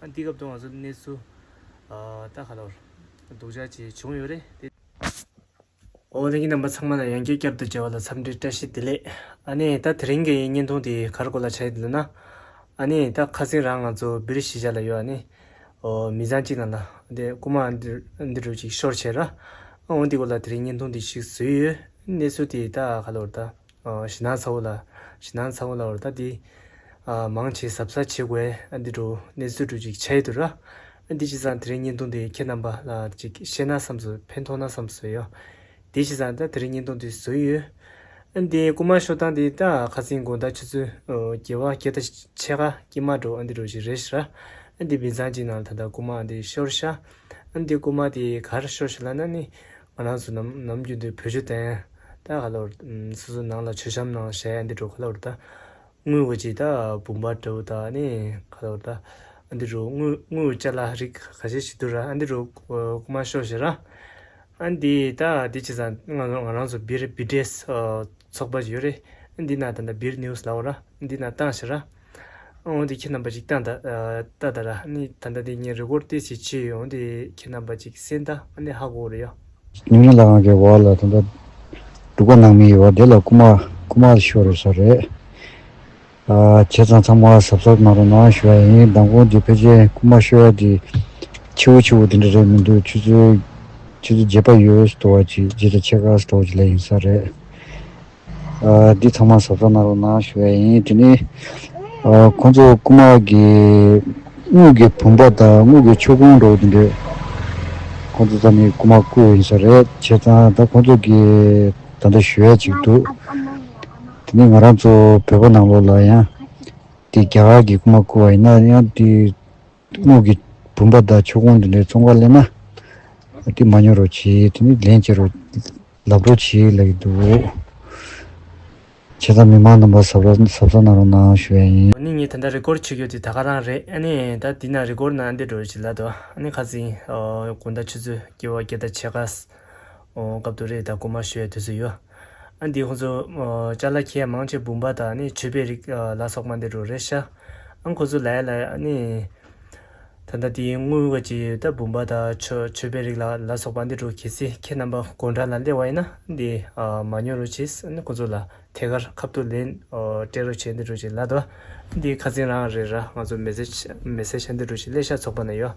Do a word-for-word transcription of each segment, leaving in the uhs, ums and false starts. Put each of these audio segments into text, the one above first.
འདི་སྐབས་དུ་ང་ཚོ་གནས་ཚུལ་ཨ་ད་ག་ལོར་སྡུག་ཅག་ཅིག་བྱུང་ཡོད་རེད་དེ། ཨོ་ལྷན་རྒྱས་རྣམ་པ་ཚང་མ་ལ་ཡང་བསྐྱར་བསྐྱར་དུ་མཇལ་བ་ལ་འཚམས་འདྲི་བཀྲ་ཤིས་བདེ་ལེགས། ཨ་ནི་ད་དེ་རིང་གི་བརྙན་ཐུང་དེ་ག་རེ་སྐོར་ལ་བྱ་ཡི་འདུག་ལབ་ན། ཨ་ནི་ད་ཁ་སང་རང་ང་ཚོ་སྦིར་གཞིས་ཆགས་ལ་ཡོད་ཨ་ནི། ཨོ་མི་ཚང་གཅིག་ནང་ལ་འདི་རྐུ་མ་འདི་འདི་འདྲ་ཅིག་ཤོར་བྱས་ར། ཨ་འོ་འདི་སྐོར་ལ་དེ་རིང་བརྙན་ཐུང་དེ་ཞིག་བཟོས་ཡོད། གནས་ཚུལ་དེ་ད་ག་ལོར་ད། ཨ་ཞེད་སྣང་ཚ་བོ་ལ་ཞེད་སྣང་ཚ་བོ་ལ་འོ་ད་འདི། ཨ་མང་ཆེ་གཟབ་གཟབ་བྱེད་དགོས་ཨ་འདི་འདྲ་གནས་ཚུལ་འདྲ་ཅིག་ཆགས་ཡི་འདུག་ར། ཨ་འདི་བྱས་ཙང་དེ་རིང་བརྙན་ཐུང་དེ་ཁྱེད་རྣམ་པ་ལ་ཅིག་ཤེས་ན་བསམ་སོང་། ཕན་ཐོགས་ན་བསམ་སོང་ཡོད། དེ་བྱས་ཙང་ད་དེ་རིང་བརྙན་ཐུང་དེ་བཟོས་ཡོད། ཨ་འདི་རྐུ་མ་ཤོར་སྟངས་དེ་ད་ཁ་སང་དགོང་དག་ཆུ་ཚོད་ཨོ་བརྒྱད་པ་བརྒྱད་དང་ཕྱེད་ཀ་དཀྱིལ་མ་འདྲ་ཨ་འདི་འདྲ་ཞིག་རེད་ཤག་ར། ཨ་འདི་མི་ཚང་གཅིག་ནང་ད་ལྟ་རྐུ་མ་ཨ་འདི་ཤོར་ཤག་ཨ་འདི་རྐུ་མ་དེ་ག་རེ་ཤོར་ཤག་ལབ་ན་ནི་ང་རང་ཚོ་ནམ་ནམ་རྒྱུན་དུ་བོད་ཆས་དང་ད་ག་ལོར་སོ་སོ་ནང་ལ་མཆོད་བཤམས་ནང་བཞག་ཨ་འདི་འདྲ་ག་ལོར་ད། དངུལ་གྱི་ད་བུམ་པ་འདྲ་བོ་དང་ནི་ག་རེ་ད་ཨ་འདི་རུ་དངུལ་དངུལ་ཅ་ལག་རིགས་ཁ་ཤས་ཤིག་འདུག་ར། ཨ་འདི་རུ་རྐུ་མ་ཤོར་ཤག་ར། ཨ་འདི་ད་འདི་བྱས་ཙང་ང་ང་རང་ཚོ་སྦིར་སྦིར་ཌེས་ཚོགས་པ་ཡོད་རེད། ཨ་འདི་ན་ད་ལྟ་སྦིར་ནིའུ་སི་ལབ་ར། ཨ་འདི་ན་བཏང་ཤག་ར། ཨ་འོ་འདི་ཁྱེད་རྣམ་པ་ཅིག་བཏང་ད་ལྟ་ད་ར། ཨ་ནི་ད་ལྟ་འདི་ངས་རི་ཀོར་ཌ་ཏོག་ཙམ་བྱས་ཡོད། འོ་འདི་ཁྱེད་རྣམ་པ་ཅིག་གསན་ད་ཨ་ནི་ཧ་གོ་རེད་ཡ། ཉི་མ་ལ་ང་གི་བར་ལ་ད་ལྟ་འབྲུག་པ་ནང་མི་ཡི་བར་དེ་ལ་རྐུ་མ་རྐུ་མ་ཤོར་རེད་ས་རེད། ཨ་བྱས་ཙང་ཚང་མ་གཟབ་གཟབ་གནང་རོགས་གནང་ཞུ་ཡ་ཡིན། མདང་དགོང་འདི་ཕལ་ཆེར་རྐུ་མ་ཤོར་ཡ་དེ་ཆེ་བོ་ཆེ་བོ་དེ་འདྲ་རེད་མི་འདུག་ཆུ་ཚོད་ཆུ་ཚོད་བརྒྱད་པ་ཡོལ་ཙམ་བ་ཅིག་བརྒྱད་དང་ཕྱེད་ཀ་ཙམ་བ་ཅིག་ལ་ཡིན་ས་རེད། ཨ་འདི་ཚང་མ་གཟབ་གཟབ་གནང་རོགས་གནང་ཞུ་ཡ་ཡིན། དེ་ནས་ཨ་ཁོང་ཚོ་རྐུ་མ་གི་དངུལ་གྱི་བུམ་པ་དང་དངུལ་གྱི་མཆོད་ཀོང་འདྲ་བོ་དེ་འདྲས་ཁོང་ཚོ་རྩ་ནས་རྐུ་མ་རྐུ་ཡིན་ས་རེད། བྱས་ཙང་ད་ཁོང་ཚོ་གི་ད་ལྟ་ཞུ་ཡ་ཅིག་འདུག་དེ་ནས་ང་རང་ཚོ་བོད་པ་ནང་ལོགས་ལ་ཡང་དེ་རྒྱ་གར་གྱི་རྐུ་མ་རྐུ་བ་ཡིན་ན་ཡང་དེ་དངུལ་གྱི་བུམ་པ་དང་མཆོད་ཀོང་དེ་འདྲའི་ཚོང་ཁང་ལེན་ན་དེ་མ་ཉོ་རོགས་གྱིས། དེ་ནི་ལན་བྱེད་རོགས་ལབ་རོགས་གྱིས་ལབ་ཀྱི་འདུག་བྱས་ཙང་མི་མང་རྣམ་པ་གཟབ་གཟབ་གནང་རོགས་གནང་ཞུ་ཡ་ཡིན། ཨ་ནི་ངས་ད་ལྟ་རི་ཀོར་བྱེད་རྒྱུ་དེ་ད་ག་རང་རེད། ཨ་ནི་ད་འདི་ན་རི་ཀོར་ནང་འདི་འགྲོ་ཞིག་ལ་དོ། ཨ་ནི་ཁ་སང་དགོང་དག་ཆུ་ཚོད་བརྒྱད་པ་བརྒྱད་དང་ཕྱེད་ཀ་ཨོ་སྐབས་དུ་རེད། ད་རྐུ་མ་ཤོར་ཡ་དུས་ཚོད་ཡོད། ཨ་འདི་ཁོ་ཚོ་ཨོ་ཅ་ལག་ཁྱེར་མང་ཆེ་བུམ་པ་དང་ནི་མཆོད་པའི་རིགས་ཨ་ལ་སོགས་པ་འདི་འདྲ་རེད་ཤག་ཨ་ཁོ་ཚོ་ལ་ཡ་ལ་ཡ་ཨ་ནི་ད་ལྟ་དེའི་དངུལ་ག་ཅིག་ད་བུམ་པ་དང་མཆོད་མཆོད་པའི་རིགས་ལ་ལ་སོགས་པ་འདི་འདྲ་གལ་སྲིད་ཁྱེད་རྣམ་པ་སྒོ་འགྲམ་ལ་སླེབས་པ་ཡིན་ན་འདི་ཨ་མ་ཉོ་རོགས་གྱིས། ཨ་ནི་ཁོ་ཚོ་ལ་ཐད་ཀར་ཁ་ཐུག་ལན་ཨོ་སྤྲད་རོགས་བྱས་འདི་འདྲ་ཅིག་ལབ་དོ། འདི་ཁ་སང་རང་རེད་ར། ང་ཚོ་མེ་སེ་ཇི་མེ་སེ་ཇི་འདི་འདྲ་ཅིག་སླེབས་ཤག་ཚོགས་པ་ནས་ཡོད།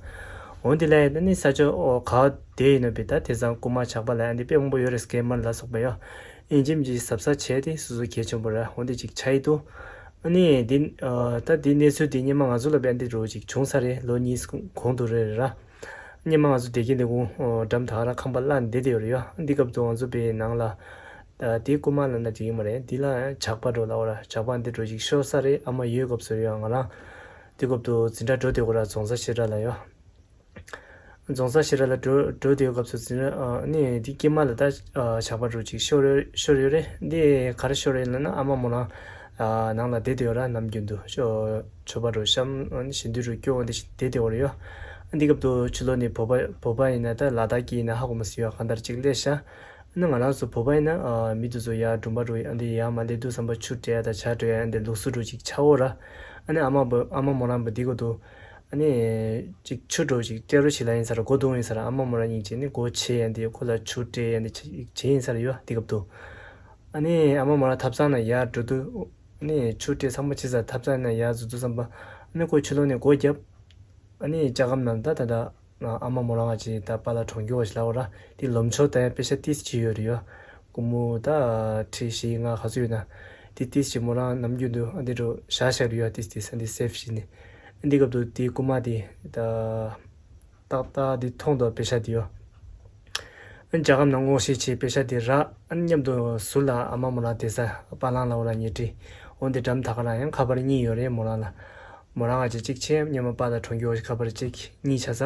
འོ་འདི་ལ་ཡ་ད་ནི་ས་ཆ་ཨོ་ག་བ་བསྡད་ཡིན་ནོ་བི་ད་དེང་སང་རྐུ་མ་ཇག་པ་ལ་ཡ་འདི་དཔེ་མང་པོ་ཡོད་རེད། སི་ཀེ་མར་ལ་སོགས་པ་ཡོད། ཡིན་གཅིག་མིན་གཅིག་གཟབ་གཟབ་བྱས་ཏེ་སོ་སོ་གལ་ཆེན་པོ་ར། འོ་འདི་ཅིག་ཆགས་ཡི་འདུག་ཨ་ནི་འདི་ཨ་ད་འདི་གནས་ཚུལ་འདི་སྔོན་མ་ང་ཚོ་ལ་བན་འདི་འདྲ་ཅིག་བྱུང་ས་རེད། ལོ་གཉིས་གོང་དུ་རེད་ར། སྔོན་མ་ང་ཚོ་བསྡད་ཀྱི་འདི་གུང་འགྲམ་ད་ག་རང་ཁང་པ་གླ་བསྡད་དེ་ཡོད་རེད་ཡ། འདི་སྐབས་དུ་ང་ཚོ་པའི་ནང་ལ་ད་དེ་རྐུ་མ་ལ་ན་དེ་ཡིན་མ་རེད། འདི་ལ་ཇག་པ་འགྲོ་ལ་འོ་ར། ཇག་པ་འདི་འདྲ་ཅིག་ཤོར་ས་རེད། ཨ་མ་ཡོད་སྐབས་སུ་ཡ་ང་རང་དེ་སྐབས་དུ་འཛིན་གྲྭ་འགྲོ་དེ་གོ་ར། རྫོང་ས་ཤེལ་བྲག་ལ་ཡ། རྫོང་ས་ཤེལ་བྲག་ལ་འགྲོ་འགྲོ་དེའི་སྐབས་སུ་འཛིན་གྲྭ་ཨ་ནི་འདི་དཀྱིལ་མ་ལ་ད་ཨ་ཇག་པ་འདྲ་ཅིག་ཤོར་ཡོད་ཤོར་ཡོད་རེད། འདི་ག་རེ་ཤོར་ཡོད་ལབ་ན་ཨ་མ་མོ་རང་ཨ་ནང་ལ་བསྡད་དེ་ཡོད་ར། ནམ་རྒྱུན་དུ་ཤོ་མཆོད་པ་འདྲ་བཤམས་ཨ་ནི་ཞལ་འདོན་འདྲ་སྐྱོར་འོང་དེ་བསྡད་དེ་ཡོད་རེད་ཡ། འདི་སྐབས་དུ་ཕྱི་ལོགས་ནས་བོད་པ་བོད་པ་ཡིན་ན་ད་ལ་དྭགས་ཀྱི་ཡིན་ན་ཧ་གོ་མ་སྲིད་ཡ། གང་ལྟར་ཅིག་སླེབས་ཤག་ཨ་ནི་ང་རང་ཚོ་བོད་པ་ཡིན་ན་ཨ་མི་དེ་ཚོ་ཡར་སྦྲུམ་པ་འདྲ་ཨ་འདི་ཡར་མར་སླེབས་དུས་ཙམ་པ་ཆུ་སྤྲད་ཡ་དང་ཇ་སྤྲད་ཡ་འདི་ལུགས་སྲོལ་འདྲ་ཅིག་ཆགས་ཡོད་ར། ཨ་ནི་ཨ་མ་བོ་ཨ་མ་མོ་རང་བོ་འདི་གོ་དུ། ཨ་ནི་ཅིག་ཆུ་འདྲ་ཅིག་སྤྲད་རོགས་བྱེད་ལབ་ཡིན་ས་ར། སྒོ་རྡུང་ཡིན་ས་ར། ཨ་མ་མོ་རང་གཉིས་ཀྱིས་ནི་སྒོ་ཕྱེ་ཡ་འདི་ཁོ་ལ་ཆུ་སྤྲད་ཡ་འདི་བྱེད་ཡིན་ས་ར་ཡོ། འདི་སྐབས་དུ། ཨ་ནི་ཨ་མ་མོ་རང་ཐབ་ཚང་ནང་ཡར་འགྲོ་དུས། ཨ་ནི་ཆུ་སྤྲད་ཚང་མ་བྱས་ཚར་ཐབ་ཚང་ནང་ཡར་འཛུལ་དུས་ཙམ་པ། ཨ་ནི་ཁོ་ཕྱི་ལོགས་ནས་སྒོ་བརྒྱབ། ཨ་ནི་ལྕགས་སྒམ་ནང་ད་ད་ད། ཨ་མ་མོ་རང་ང་ཅིག་ད་པཱ་ལགས་གྲོངས་མཁན་བ་ཞིག་ལབ་ར། དེ་ལམ་ཕྱོགས་ད་ཡང་པེ་ཤ་ཏིས་ཅིག་ཡོད་རེད་ཡ། སྒོར་མོ་ད་ཁྲི་བཞི་ལྔ་ག་ཚོད་ཡོད་ན། དེ་ཏིས་ཅིག་མོ་རང་ནམ་རྒྱུན་དུ་ཨ་འདི་འདྲ་བཞག་བཞག་རེད་ཡ། ཏིས་ཏིས་ཨ་འདི་སེབ་བྱས་ནས། ཨ་འདི་སྐབས་དུ་དེ་རྐུ་མ་དེ་ད་ཏག་ཏག་དེ་མཐོང་འདུག་པེ་ཤ་དེ་ཡ། ཨ་ལྕགས་སྒམ་ནང་སྔོག་བཤེར་བྱས་པེ་ཤ་དེ་རག་ཨ་མཉམ་དུ་ཟུར་ལ་ཨ་མ་མོ་རང་བསྡད་ས་པཱ་ལགས་ལབ་ར་ཉལ་ཁྲི། འོ་འདི་འགྲམ་ད་ག་རང་ཡང་ཁ་པར་གཉིས་ཡོད་རེད་མོ་རང་ལ། མོ་རང་ང་ཅིག་གཅིག་བྱས་སྔོན་མ་པཱ་ལགས་གྲོངས་མཁན་བ་ཞིག་ཁ་པར་གཅིག་གཉིས་ཆགས་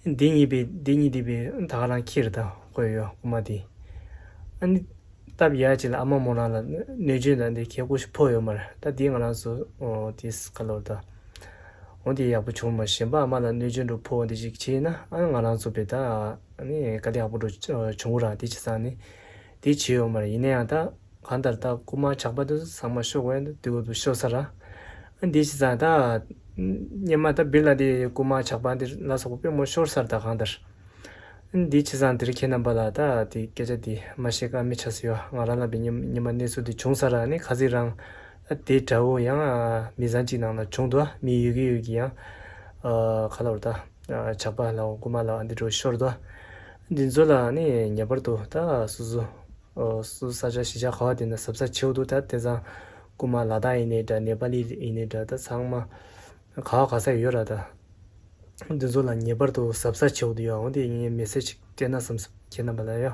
ཚར། འདི་གཉིས་པའི་འདི་གཉིས་འདི་པའི་ད་ག་རང་ཁྱེར་དང་བཀོད་ཡོད་རྐུ་མ་དེ། ཨ་ནི་སྟབས་ཡག་ཅིག་ལ་ཨ་མ་མོ་རང་ལ་གནོད་སྐྱོན་དང་འདི་གལ་སྐོར་ཞིག་ཕོག་ཡོད་མ་རེད། ད་འདི་ང་རང་ཚོ་ཨོ་དེ་ག་ལོར་ད། འོ་འདི་ཡག་པོ་བྱུང་མ་གཞན་པ་ཨ་མ་ལ་གནོད་སྐྱོན་འདྲ་ཕོག་འདི་ཞིག་བྱས་ན་ཨ་ང་རང་ཚོ་བས་ད་ཨ་ནི་དཀའ་ལས་ཡག་པོ་འདྲ་བྱུང་ར། དེ་བྱས་ཙང་ནི་དེ་བྱས་ཡོད་མ་རེད། ཡིན་ན་ཡང་ད། གང་ལྟར་ད་རྐུ་མ་ཇག་པ་དེ་ཚོ་ཚང་མ་ཤོར་དགོས་ཡ་འདུག་དུས་སྐབས་དུ་ཤོར་ས་ར། ཨ་འདི་བྱས་ཙང་ད་ སྔོན་མ་ད་བིར་ལ་དེ་རྐུ་མ་ཇག་པ་འདི་ལ་སོགས་པ་དཔེ་མང་ཤོར་ས་རེད། ད་གང་ལྟར་འདི་བྱས་ཙང་དེ་རིང་ཁྱེད་རྣམ་པ་ལ་ད་དེ་སྐད་ཆ་དེ་མ་བཤད་ཀ་མི་ཆགས་སུ་ཡོད། ང་རང་ལ་བི་སྔོན་སྔོན་མ་གནས་ཚུལ་དེ་བྱུང་ས་ར་ནི་ཁ་ཚིག་རང་དེ་འདྲ་བོ་ཡང་མི་ཚང་གཅིག་ནང་ལ་བྱུང་འདུག་མི་ཡོད་ཀྱི་ཡོད་ཀྱི་ཡང་ཁ་ལ་བར་ད་ཇག་པ་ལ་རྐུ་མ་ལ་འདི་འདྲ་བོ་ཤོར་འདུག་འདི་ཚོ་ལ་ནི་ངེས་པར་དུ་ད་སོ་སོ་སོ་ས་ཆ་གཞིས་ཆགས་ག་བ་དེ་ན་གཟབ་གཟབ་བྱེད་འདུག་ད་དེ་ཚང་རྐུ་མ་ལ་དྭགས་ཡིན་ནའི་འདྲ་ནེ་པ་ལི་ཡིན་ནའི་འདྲ་ད་ཚང་མ་ག་བ་ག་ས་ཡོད་ར་ད། འདི་ཚོ་ལ་ངེས་པར་དུ་གཟབ་གཟབ་བྱེད་འདུག་ཡ། འོ་དེ་ངས་མེ་སེ་ཇི་སྤྲད་ན་བསམ་སོང་ཁྱེད་རྣམ་པ་ལ་ཡ།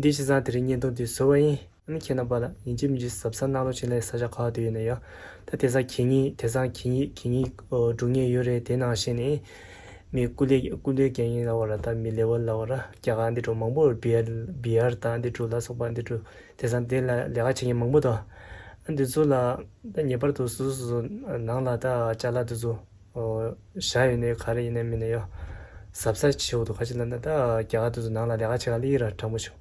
འདི་བྱས་ཙང་དེ་རིང་བརྙན་ཐུང་འདི་བཟོ་བ་ཡིན། ཨ་ནི་ཁྱེད་རྣམ་པ་ལ་ཡིན་གཅིག་མིན་གཅིག་གཟབ་གཟབ་གནང་རོགས་བྱེད་ལས། ས་ཆ་ག་བ་དུ་ཡོད་ན་ཡ། ད་དེང་སང་གད་སྙིགས་དེང་སང་གད་སྙིགས་གད་སྙིགས་འགྲོ་མཁན་ཡོད་རེད། དེ་ནང་བཞིན་ནི་མི་སྐུ་ལས་སྐུ་ལས་རྒྱག་མཁན་ལ་བ་ར་ད་མི་ལེ་ཝལ་ལ་བ་ར་རྒྱ་གར་འདི་འགྲོ་མང་པོ་བི་ཡར་བི་ཡར་དང་འདི་འགྲོ་ལ་སོགས་པ་འདི་འགྲོ་དེང་སང་དེ་ལ་ལས་ཀ་བྱེད་མཁན་མང་པོ་དང་། ཨ་འདི་ཚོ་ལ་ད་ངེས་པར་དུ་སོ་སོ་སོ་སོ་ནང་ལ་ད་ཅ་ལག་འདི་ཚོ་བཞག་ཡོད་ནའི་ག་རེ་ཡིན་ནའི་མིན་ནའི་ཡོ། གཟབ་གཟབ་བྱེད་འོ་དུ་ཁ་ཅིག་ལ་ན་ད་རྒྱ་གར་དུ་ཚོ་ནང་ལ་ལས་ཀ་བྱེད་ག་ལི་ཡི་ར་དྲང་པོ་ཞུ།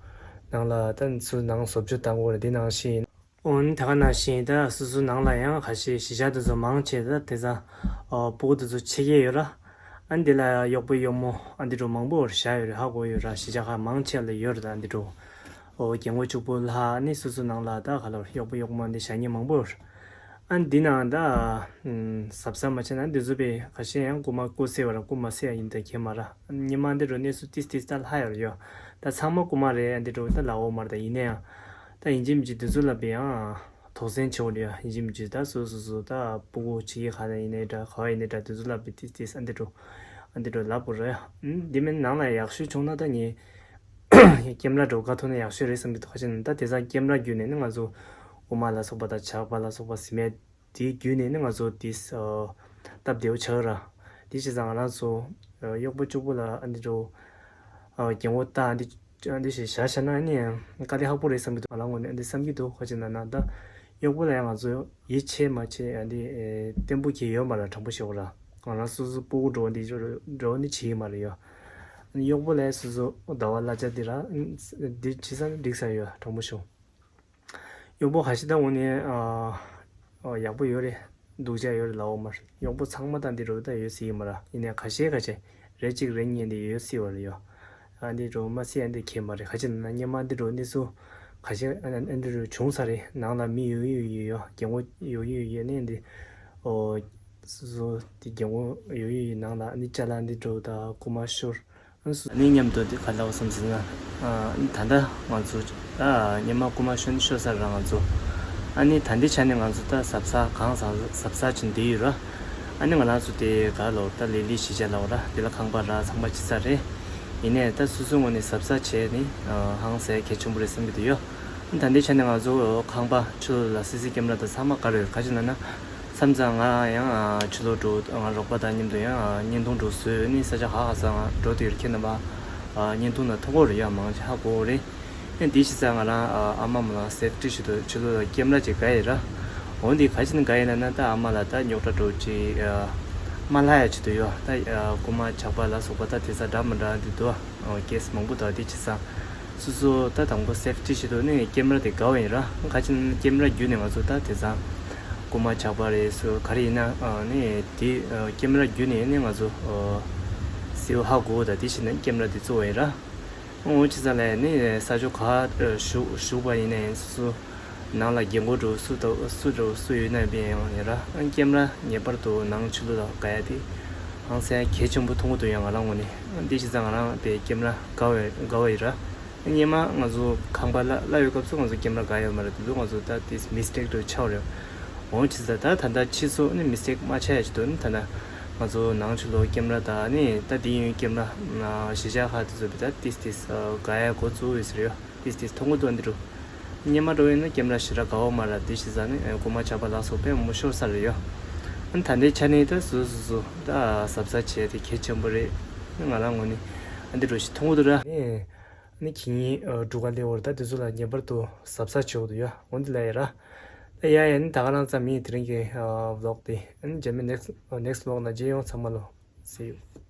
ནང་ལ་ད་ཚུ་ནང་བཟོ་བཅོས་བཏང་དགོས་རེད། དེ་ནང་བཞིན་འོན་ད་ག་ནང་བཞིན་ད་སོ་སོ་ནང་ལ་ཡང་ཁ་ཤས་གཞིས་ཆགས་དུ་ཚོ་མང་ཆེ་ད་དེ་ཚ་སྤུ་གུ་དུ་ཚོ་ཆེ་གེ་ཡོད་ར། ཨ་འདི་ལ་གཡོག་པོ་གཡོག་མོ་ཨ་འདི་འགྲོ་མང་པོ་བཞག་ཡོད་རེད། ཧ་གོ་ཡོད་ར། གཞིས་ཆགས་ཁག་མང་ཆེ་ལ་ཡོད་རེད། ད་ཨ་འདི་འགྲོ་ཨོ་རྒན་གོག་གཅིག་པོ་ལྷག་ནི་སོ་སོ་ནང་ལ་ད་ག་ལ་གཡོག་པོ་གཡོག་མོ་འདི་བཞག་མཁན་མང་པོ་ཡོད་རེད། ཨ་འདི་ནང་ད་གཟབ་གཟབ་མ་བྱས་ན་འདི་ཚོ་པས་ཁ་ཤས་ཡང་རྐུ་མ་རྐུ་སེ་བ་ར་རྐུ་མ་སེ་ཡ་ཡིན་ད་ཁྱེད་མ་ར། ཉི་མ་འདི་འགྲོ་གནས་སུ་ཏིས་ཏིས་ད་ལྷག་ཡོད་རེད་ཡོ། ད་ཚང་མ་རྐུ་མ་རེད། ཨ་འདི་འགྲོ་ད་ལ་འོ་མར་ད་ཡིན་ན་ཡང་ད་ཡིན་གཅིག་མིན་གཅིག་འདི་ཚོ་ལ་པས་ཡང་དོགས་ཟོན་བྱེད་འོ་རེད་ཡ། ཡིན་གཅིག་མིན་གཅིག་ད་སོ་སོ་སོ་ད་སྤུ་གུ་ཆེ་གེ་ཁ་ན་ཡིན་ནའི་འདྲ་ག་བ་ཡིན་ནའི་འདྲ་དེ་ཚོ་ལ་པས་ཏིས་ཏིས་ཨ་འདི་འགྲོ་ཨ་འདི་འགྲོ་ལབ་དགོས་རེད་ཡ། འདི་མིན་ནང་ལ་ཡག་ཤོས་བྱུང་ན་ད་ངས་ཀེམ་ར་འགྲོ་ག་ཐོག་ན་ཡག་ཤོས་རེད་བསམ་གྱི་འདུག་ཁ་ཅིག་ན་ད་དེང་སང་ཀེམ་ར་བརྒྱུད་ནས་ནི་ང་ཚོ་དབུ་མ་ལ་སོགས་པ་དང་ཇག་པ་ལ་སོགས་པ་ཟིན་མེད་དེའི་བརྒྱུད་ནས་ནི་ང་ཚོ་དེ་སྟབས་བདེ་བོ་ཆགས་ར། དེ་བྱས་ཙང་ང་རང་ཚོ་གཡོག་པོ་གཅིག་པོ་ལ་ཨ་འདི་འགྲོ་རྒན་གོག་ད་ཨ་འདི་ཨ་འདི་ཞེས་བཞག་བཞག་ན་ནི་དཀའ་ལས་ཁག་པོ་རེད་བསམ་གྱི་འདུག་ང་རང་ངོས་ནས་ཨ་འདི་བསམ་གྱི་འདུག་ཁ་ཅིག་ན་ན་ད་གཡོག་པོ་ལ་ཡང་ང་ཚོ་ཡིད་ཆེས་མ་བྱེད་ཨ་འདི་བརྟན་པོ་གྱི་ཡོད་མ་ར། དྲང་པོ་ཞུ་བ་ར་ང་རང་སོ་སོ་སྤུ་གུ་འགྲོ་འདི་འགྲོ་ནི་བྱེད་ཀྱི་མ་རེད་ཡོ། གཡོག་པོ་ལ་སོ་སོ་ཟླ་བ་གླ་ཆ་འདི་ར་འདི་བྱེད་ས་འགྲིག་ས་ཡོད། དྲང་པོ་ཞུ། གཡོག་པོ་ཁ་ཤས་ད་འོ་ནི་ཨ་ཨ་ཡག་པོ་ཡོད་རེད། སྡུག་ཅག་ཡོད་རེད་ལབ་འོ་མ་རེད། གཡོག་པོ་ཚང་མ་ད་འདི་འགྲོ་ད་ཡོད་སྲིད་ཀྱི་མ་རེད། ཡིན་ནའི་ཁ་ཤས་ཁ་ཤས་རེ་གཅིག་རེ་གཉིས་འདི་ཡོད་སྲིད་པ་རེད་ཡོ། ཨ་འདི་འགྲོ་མ་སྲིད་ཨ་འདི་ཁྱད་མ་རེད། ཁ་ཅིག་ན་ན་སྔོན་མ་འདི་འགྲོ་གནས་ཚུལ་ཁ་ཤས་ཨ་ཨ་འདི་འགྲོ་བྱུང་ས་རེད། ནང་ལ་མི་ཡོད་ཡོད་ཡོད་ཡོ། རྒན་གོག་ཡོད་ཡོད་ཡོད་ནས་འདི་ཨོ་སོ་སོ་འདི་རྒན་གོག་ཡོད་ཡོད་ཡོད་ནང་ལ་ཨ་ནི་ཅ་ལག་འདི་འགྲོ་ད་རྐུ་མ་ཤོར། ཨ་ནི་མཉམ་དུ་དེ་ག་ལབ་བསམ་ཟེར་ན། ཨ་ནི་ད་ལྟ་ང་ཚོ་ཨ་སྔོན་མ་རྐུ་མ་ཤོར་ནི་ཤོར་ས་ར་ང་ཚོ། ཨ་ནི་ད་ལྟའི་ཆ་ནས་ང་ཚོ་ད་གཟབ་གཟབ་གང་གཟབ་གཟབ་གཟབ་བྱེད་བསྡད་ཡོད་ར། ཨ་ནི་ང་རང་ཚོ་དེ་ག་ལོ་ད་ལི་ལི་གཞིས་ཆགས་ལབ་ར་དེ་ལ་ཁང་པ་ར་ཚང་མ་ཕྱེ་ས་རེད། ཡིན་ནའི་ད་སོ་སོའི་ངོས་ནས་གཟབ་གཟབ་བྱས་ནི་ཧང་སང་གལ་ཆེན་པོ་རེད་བསམ་གྱི་འདུག་ཡོ། ཨ་ནི་ད་ལྟའི་ཆ་ནས་ང་ཚོ་ཁང་པ་ཕྱི་ལོགས་ལ་སི་སི་ཀེམ་ར་དང་ཚང་མ་ག་རེ་ཡོད་ག་ཅི་ན་ན། མཚམས་མཚམས་ང་ཡང་ཕྱི་ལོགས་འགྲོ་ང་རོགས་པ་དང་མཉམ་དུ་ཡང་བརྙན་ཐུང་འགྲོ་བཟོས་ནི་ས་ཆ་ཁག་ཁག་ས་ང་འགྲོ་དུས་ཁྱེད་རྣམ་པ་བརྙན་ཐུང་ན་མཐོང་གི་རེད་ཡ། མང་ཆེ་ཧ་གོ་གི་རེད། ཡང་འདི་ཕྱི་ས་ང་རང་ཨ་མ་མོ་ལ་སེབ་ཏི་ཞིག་ཏུ་ཕྱི་ལོགས་ལ་ཀེམ་ར་ཅིག་ག་ཡི་ར། འོན་ཏེ་ག་ཅི་ནི་ག་ཡི་ན་ན་ད་ཨ་མ་ལ་ད་རྙོག་དྲ་འགྲོ་ཅིག་མ་ལྷ་ཡ་ཅིག་ཏུ་ཡོད། ད་རྐུ་མ་ཇག་པ་ལ་སོགས་པ་ད་དེ་ས་འདྲ་མི་འདྲ་འདི་འདུག་ཨ། ཀེ་སི་མང་པོ་འདུག་འདི་ཕྱི་ས། སོ་སོ་ད་དང་པོ་སེབ་ཏི་ཞིག་ཏུ་ནི་ཀེམ་ར་དེ་དགའ་བ་ཡིན་ར། ཁ་ཅིག་ནི་ཀེམ་ར་བརྒྱུད་ནས་ང་ཚོ་ད་དེ་ཚང་རྐུ་མ་ཇག་པ་རེད་སུ་ག་རེ་ཡིན་ན་ནི་དེ་ཀེམ་ར་བརྒྱུད་ནས་ནི་ང་ཚོ་སེའུ་ཧ་གོ་ད་དེ་བཞིན་ནི་ཀེམ་ར་དེ་གཙོ་བོ་ཡིན་ར། འོ་ཅི་ས་ལས་ནི་ས་ཕྱོགས་ག་བཞུགས་བཞུགས་པ་ཡིན་ནའི་སུ་ནང་ལ་རྒན་གོག་འགྲོ་སུ་དང་སུ་འགྲོ་སུ་ཡོད་ན་བས་ཡང་ཡིན་ར། ཀེམ་ར་ངེས་པར་དུ་ནང་ཕྱི་ལོགས་ལ་དགའ་ཡ་དེ་ཧང་སང་གལ་ཆེན་པོ་མཐོང་གི་འདུག་ཡང་ང་རང་ངོས་ནས་འདི་བྱས་ཙང་ང་རང་དེ་ཀེམ་ར་དགའ་བའི་དགའ་བ་ཡིན་ར། སྔོན་མ་ང་ཚོ་ཁང་པ་གླ་གླ་ཡོད་སྐབས་སུ་ང་ཚོ་ཀེམ་ར་ག་ཡོད་མ་རེད། དེ་ཚོ་ང་ཚོ་ད་དེ་མི་སི་ཊེག་འདྲ་ཆགས་རེད། འོང་ཕྱིན་ད་ད་ད་ཕྱིས་སུ་ནི་མི་སི་ཊེག་མ་ཆགས་ཡ་ཅིག་འདུག་ནི་ད་ད་ང་ཚོ་ནང་ཆུ་ལོག་ཀེམ་ར་ད་ནི་ད་དེ་ཡུན་ཀེམ་ར་གཞིས་ཆགས་ཁག་དེ་ཚོ་བི་ད་ཏིས་ཏིས་ག་ཡ་འགོ་བཙུགས་ཡོད་ཟེར་ཡོད། ཏིས་ཏིས་མཐོང་གི་འདུག་འདི་རུ། སྔོན་མ་འགྲོ་ཡིན་ན་ཀེམ་ར་ཞེ་དྲག་ག་བ་མ་ར་དེ་བྱས་ཙང་ནི་རྐུ་མ་ཇག་པ་ལ་སོགས་པས་མང་པོ་ཤོར་ས་རེད་ཡོད། ཨ་ནི་ད་ལྟའི་ཆ་ནས་ད་སོ་སོ་སོ་ད་གཟབ་གཟབ་བྱས་ཏེ་གལ་ཆེན་པོ་རེད། ང་རང་ངོས་ནས་ཨ་འདི་འདྲ་ཞིག་མཐོང་གི་འདུག་ར། ཨ་ནི་ཁྱེད་གཉིས་འགྲོ་ག་སླེབས་པར་ད་དེ་ཚོ་ལ་ངེས་པར་དུ་གཟབ་གཟབ་བྱེད་དགོས་འདུག་ཡ། འོ་འདི་ལ་ཡ་ར། ད་ཡ་ཡ་ནི་ད་ག་རང་ཙམ་ཡིན་དེ་རིང་གི་ཝི་ལོག་དེ། ཨ་ནི་རྗེས་མའི་ནེག་སི་ནེག་སི་ཝི་ལོག་ན་མཇལ་ཡོང་། ཚང་མ་ལོ། See you.